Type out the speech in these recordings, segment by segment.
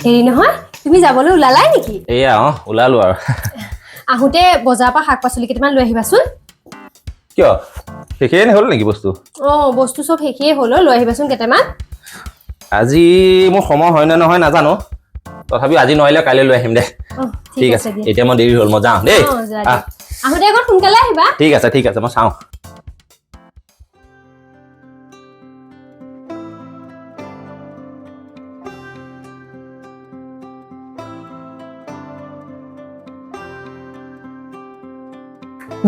হেৰি নহয়, তুমি যাবলৈ ওলালাই নেকি? এয়া অঁ, ওলালো আৰু। আহোঁতে বজাৰৰ পৰা শাক পাচলি কেইটামান লৈ আহিবাচোন। কিয়, শেষেই হ'ল নেকি বস্তু? অঁ, বস্তু চব শেষেই হ'ল অ', লৈ আহিবাচোন কেইটামান। আজি মোৰ সময় হয় নে নহয় নাজানো, তথাপিও আজি নোৱাৰিলে কাইলৈ লৈ আহিম দে। অঁ। ঠিক আছে। দিয়া। এতিয়া মই দেৰি হ'ল, মই যাওঁ দেই। অঁ, যোৱা দিয়া। আহ। আহোঁতে আকৌ সোনকালে আহিবা। ঠিক আছে, ঠিক আছে, মই চাওঁ।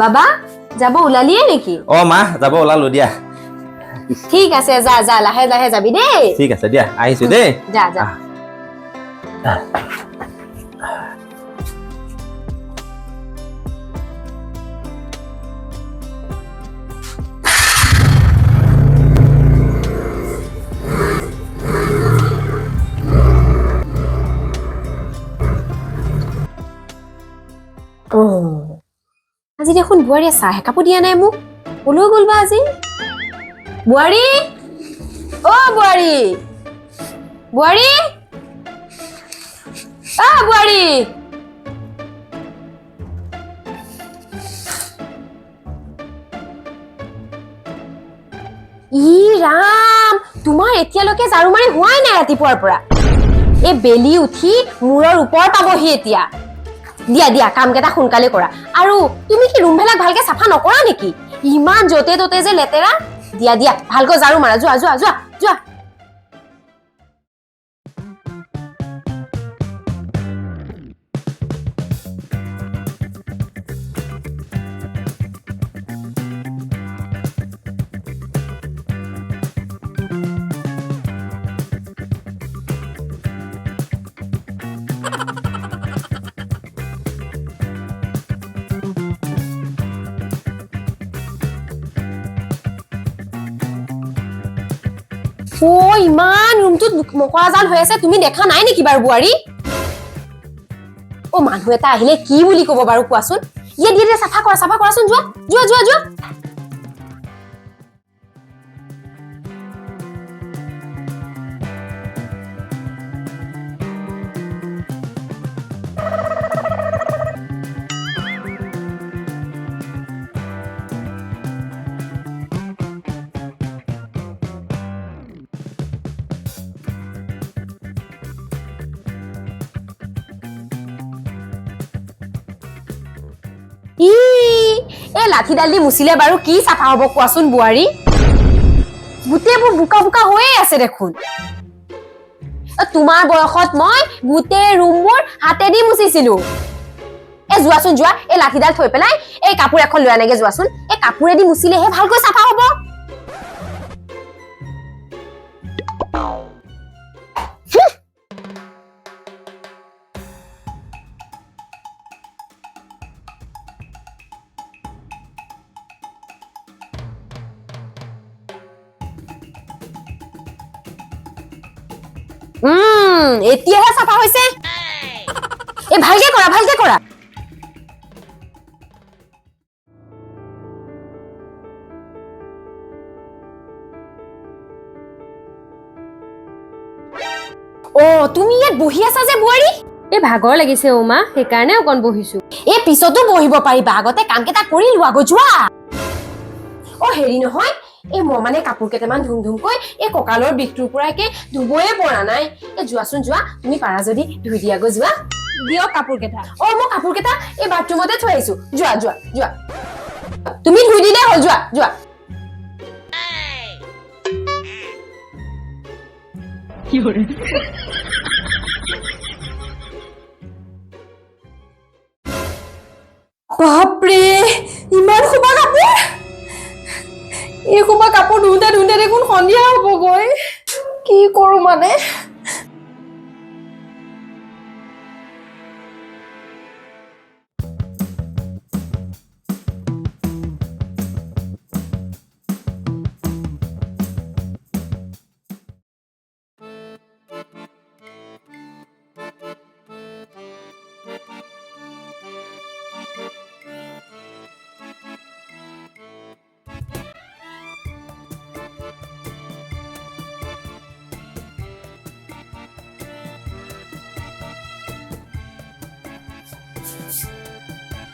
বাবা, যাব ওলালিয়ে নেকি? অঁ মা, যাব ওলালো দিয়া। ঠিক আছে, যা যা, লাহে লাহে যাবি দেই। ঠিক আছে দিয়া, আহিছো দেই। যা যা। আহ। অঁ, আজি দেখোন বোৱাৰীয়ে চাহ একাপো দিয়া নাই মোক। কলৈ গ'ল বা আজি বোৱাৰী? অ' বোৱাৰী, বোৱাৰী, অ বোৱাৰী। ই ৰাম, তোমাৰ এতিয়ালৈকে ঝাৰু মাৰি হোৱাই নাই ৰাতিপুৱাৰ পৰা। এই বেলি উঠি মূৰৰ ওপৰ পাবহি এতিয়া। দিয়া দিয়া, কামকেইটা সোনকালে কৰা। আৰু তুমি কি ৰুমবিলাক ভালকে চাফা নকৰা নেকি? ইমান য'তে ত'তে যে লেতেৰা। দিয়া দিয়া, ভালকৈ ঝাৰু মাৰা। যোৱা যোৱা যোৱা যোৱা। অ', ইমান ৰুমটোত মকৰা জাল হৈ আছে, তুমি দেখা নাই নেকি বাৰু বোৱাৰী? অ', মানুহ এটা আহিলে কি বুলি ক'ব বাৰু কোৱাচোন? ইয়ে, দিয়া দিয়া, চাফা কৰা, চাফা কৰাচোন। যোৱা যোৱা যোৱা যোৱা। ই, এই লাঠিডাল দি মুচিলে বাৰু কি চাফা হ'ব কোৱাচোন বোৱাৰী? গোটেইবোৰ বোকা বোকা হৈয়ে আছে দেখোন। অ, তোমাৰ বয়সত মই গোটেই ৰুমবোৰ হাতেদি মুচিছিলো। এ যোৱাচোন যোৱা, এই লাঠিডাল থৈ পেলাই এই কাপোৰ এখন লৈ আনেগে যোৱাচোন। এই কাপোৰেদি মুচিলেহে ভালকৈ চাফা হ'ব। এতিয়াহে চাফা হৈছে। এই ভালকে কৰা, ভালকে কৰা। অ, তুমি ইয়াত বহি আছা যে বোৱাৰী? এই ভাগৰ লাগিছে অ' মা, সেইকাৰণে অকণ বহিছো। এই পিছতো বহিব পাৰিবা, আগতে কাম কেইটা কৰি লোৱা গৈ যোৱা। অ হেৰি নহয়, এই মই মানে কাপোৰ কেইটামান ধুম ধুমকৈ এই কঁকালৰ বিষটোৰ পৰা একে ধুবয়ে পৰা নাই। এই যোৱাচোন যোৱা, তুমি পাৰা যদি ধুই দিয়াগৈ যোৱা। দিয়ক কাপোৰ কেইটা। অ, মই কাপোৰ কেইটা এই বাথৰুমতে থৈ আহিছো। যোৱা যোৱা যোৱা, তুমি ধুই দিলে হ'ল। যোৱা যোৱা। বাপৰে, ইমান সোপা কাপোৰ! এই সোপা কাপোৰ ধুওঁতে ধুওঁতে দেখোন সন্ধিয়া হ'বগৈ। কি কৰো মানে?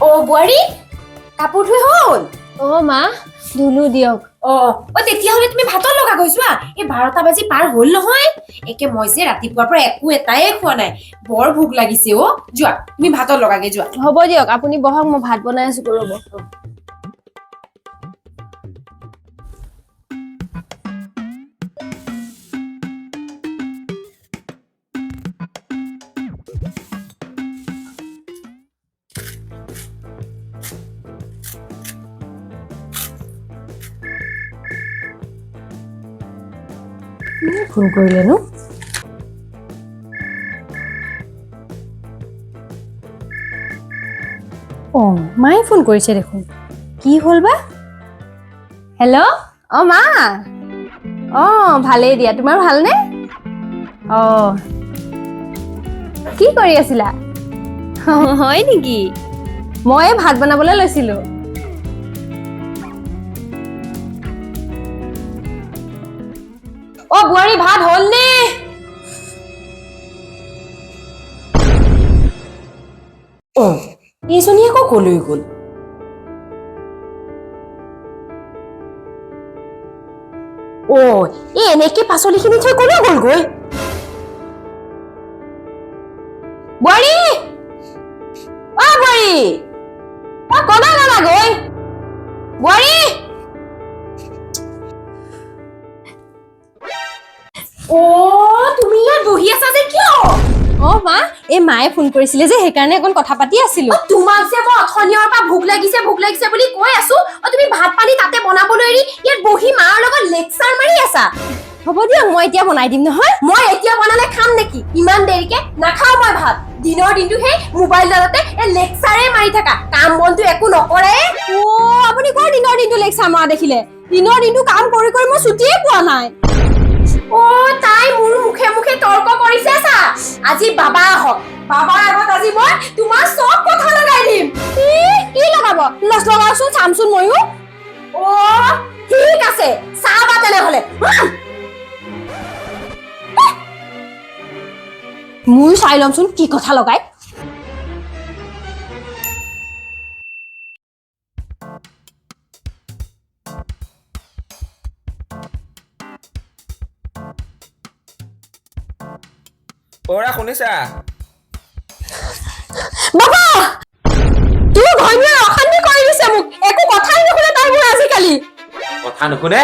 অ বোৱাৰী, কাপোৰ ধুই হ'ল? অ মা, ধুলো দিয়ক। অ অ তেতিয়াহ'লে তুমি ভাতত লগা গৈ যোৱা। এই 12টা বাজি পাৰ হ'ল নহয়। একে মই যে ৰাতিপুৱাৰ পৰা একো এটাই খোৱা নাই, বৰ ভোক লাগিছে অ। যোৱা, তুমি ভাতত লগাগে যোৱা। হ'ব দিয়ক, আপুনি বহক, মই ভাত বনাই আছো, ৰ'ব। ফোন কৰিলে নো? অ, মায়ে ফোন কৰিছে দেখোন, কি হ'ল বা? হেল্ল', অ মা। অ ভালেই দিয়া, তোমাৰ ভালনে? অ কি কৰি আছিলা? হয় নেকি? মই এই ভাত বনাবলৈ লৈছিলো। অ বোৱাৰী, ভাত হ'ল নে? অ, এইজনী আকৌ কলৈ গ'ল? অ, এই এনেকে পাচলিখিনি থৈ কলৈ গ'লগৈ? বোৱাৰী, অ বোৱাৰী, অ কলৈ গ'লাগৈ বোৱাৰী? অ, তুমি ইয়াত বহি আছা যে কিয়? অ মা, এই মায়ে ফোন কৰিছিলে যে, সেইকাৰণে অকণ কথা পাতি আছিলো। অ, তোমাক যে মই অথনিৰ পৰা ভোক লাগিছে ভোক লাগিছে বুলি কৈ আছো, অ তুমি ভাত পানী তাতে বনাবলৈ এৰি ইয়াত বহি মাৰ লগত লেকচাৰ মাৰি আছা। হ'ব দিয়ক, মই এতিয়া বনাই দিম নহয়। মই এতিয়া বনালে খাম নেকি? ইমান দেৰিকে নাখাওঁ মই ভাত। দিনৰ দিনটো সেই মোবাইলডালতে এই লেকচাৰে মাৰি থাকা, কাম বনটো একো নকৰে। অ আপুনি কৰ দিনৰ দিনটো লেকচাৰ মৰা দেখিলে? দিনৰ দিনটো কাম কৰি কৰি মই ছুটিয়ে পোৱা নাই। অ, তাই মোৰ মুখে মুখে তৰ্ক কৰিছে চা। আজি বাবা আহক, বাবাৰ আগত আজি মই তোমাৰ চব কথা লগাই দিম। ই, কি লগাব? লগাওচোন, চামচোন ময়ো। অ ঠিক আছে, চাবা তেনেহ'লে। ময়ো চাই ল'মচোন কি কথা লগাই। অ'ৰা, শুনিছা? বাবা, তোৰ ঘৈণীয়ে অশান্তি কৰি দিছে মোক। একো কথাই নুশুনে তাই মোৰ আজিকালি। কথা নুশুনে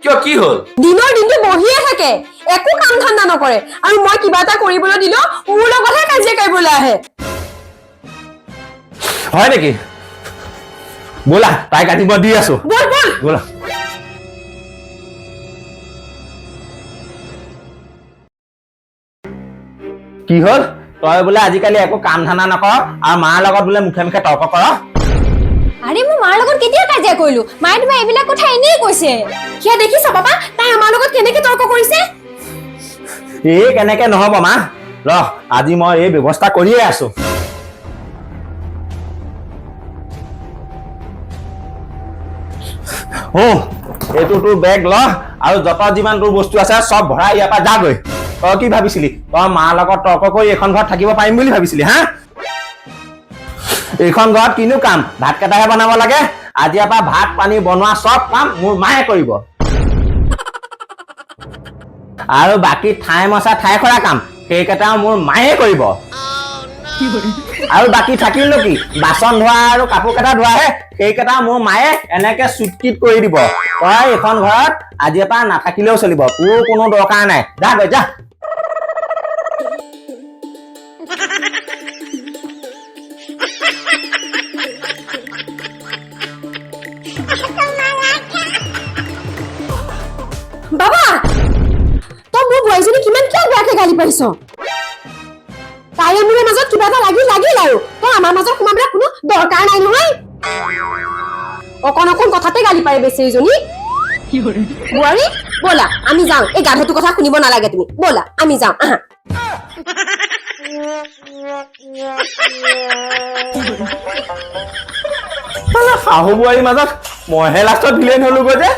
কিয়? কি হ'ল? দিনৰ দিনটো বহিয়ে থাকে, একো কাম ধান্দা নকৰে, আৰু মই কিবা এটা কৰিবলৈ দিলেও মোৰ লগতহে কাজিয়া কৰিবলৈ আহে। হয় নেকি? ব'লা, তাইক আজি মই দি আছো। ব'ল ব'ল। ব'লা। কি হ'ল? তই বোলে আজিকালি একো কাম ধান্দা নকৰ আৰু মাৰ লগত বোলে মুখে মুখে তৰ্ক কৰ? আৰে, মই মাৰ লগত কেতিয়া কাজিয়া কৰিলো? মায়ে তোমাৰ এইবিলাক কথা এনেই কৈছে। সেয়া দেখিছা বাবা, তাই আমাৰ লগত কেনেকে তৰ্ক কৰিছে? এই কেনেকে নহ'ব মা, ৰহ, আজি মই এই ব্যৱস্থা কৰিয়ে আছো। অ, এইটো তোৰ বেগ ল আৰু যত যিমান তোৰ বস্তু আছে চব ভৰাই ইয়াৰ পৰা যাগৈ। তই কি ভাবিছিলি? তই মাৰ লগত তৰ্ক কৰি এইখন ঘৰত থাকিব পাৰিম বুলি ভাবিছিলি? হা, এইখন ঘৰত কিনো কাম? ভাত কেইটাহে বনাব লাগে। আজিৰ পৰা ভাত পানী বনোৱা চব কাম মোৰ মায়ে কৰিব আৰু বাকী ঠাই মচা ঠাই সৰা কাম সেইকেইটাও মোৰ মায়ে কৰিব। আৰু বাকী থাকিলনো কি? বাচন ধোৱা আৰু কাপোৰ কেইটা ধোৱাহে, সেইকেইটা মোৰ মায়ে এনেকে চুটকিত কৰি দিব। তই এইখন ঘৰত আজিৰ পৰা নাথাকিলেও চলিব, তোৰ কোনো দৰকাৰ নাই। যা গৈ যা। বাবা, তই মোৰ বোৱাৰীজনী কিমান কিয় বেয়াকে গালি পাৰিছ? তাইৰে মোৰে মাজত কিবা এটা লাগি লাগিল আৰু তই আমাৰ মাজত সোমাবলৈ কোনো দৰকাৰ নাই নহয়। অকণ অকণ কথাতে গালি পাৰে বেচেৰীজনী। বোৱাৰী, ব'লা আমি যাওঁ, এই গাধটোৰ কথা শুনিব নালাগে তুমি। ব'লা আমি যাওঁ, আহা। শাহু বোৱাৰীৰ মাজত মইহে লাষ্টত ভিলেইন হলোগৈ যে।